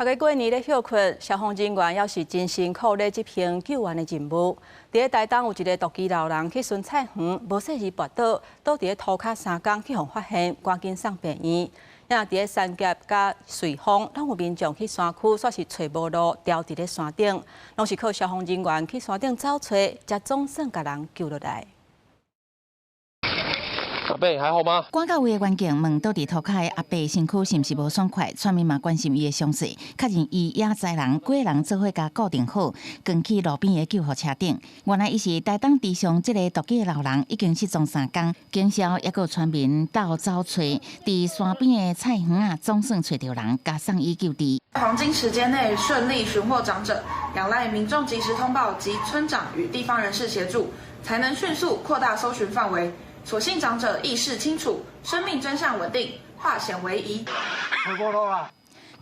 大家過年咧歇睏，消防人員猶是真辛苦咧執行救援的任務。佇咧台東有一個獨居老人去巡菜園，無細膩跋倒，倒佇咧塗跤三工去予發現，趕緊送病院。啊，佇咧三峽佮瑞芳，攏有民眾去山區，煞是揣無路，牢佇咧山頂，攏是靠消防人員去山頂走揣，才總算共人救落來。阿伯還好嗎？趕到位的員警問倒佇塗跤的阿伯身軀是毋是無爽快，村民嘛關心伊的傷勢，確認伊也載人，幾个人做伙共固定好，扛去路邊的救護車頂。原來伊是台東池上這個獨居的老人，已經失蹤三工，警消抑閣村民鬥走揣，佇山邊的菜園仔，總算揣著人，共送醫救治。黃金時間內順利尋獲長者，仰賴民眾及時通報及村長與地方人士協助，才能迅速擴大搜尋範圍。所幸長者意識清楚，生命徵象穩定，化險為夷。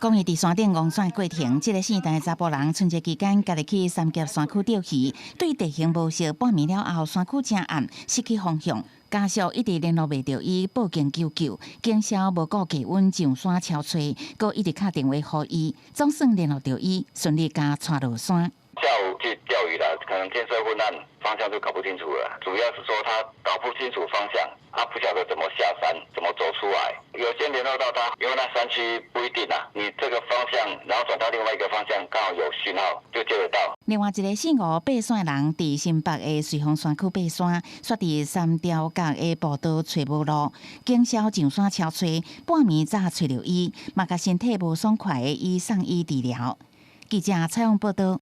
講伊佇山頂戇轉過程，這個姓陳的查埔人春節期間家己去三峽山區釣魚，對地形無熟，半暝了後山區誠暗，失去方向，家屬一直聯絡袂著伊，報警求救，警消無顧氣溫上山搜揣，閣一直敲電話予伊，總算聯絡著伊，順利共帶落山。下午去釣魚啦，可能天色昏暗，方向就搞不清楚了。主要是說他搞不清楚方向，他不曉得怎麼下山，怎麼走出來。有先聯絡到他，因為那山區不一定啊，你這個方向，然後轉到另外一個方向，剛好有訊號就接得到。另外一個姓吳爬山的人，佇新北的瑞芳山區爬山，煞佇三貂角的步道揣無路，警消上山搜揣，半暝才揣著伊，嘛共身體無爽快的伊送醫治療。記者採訪報道。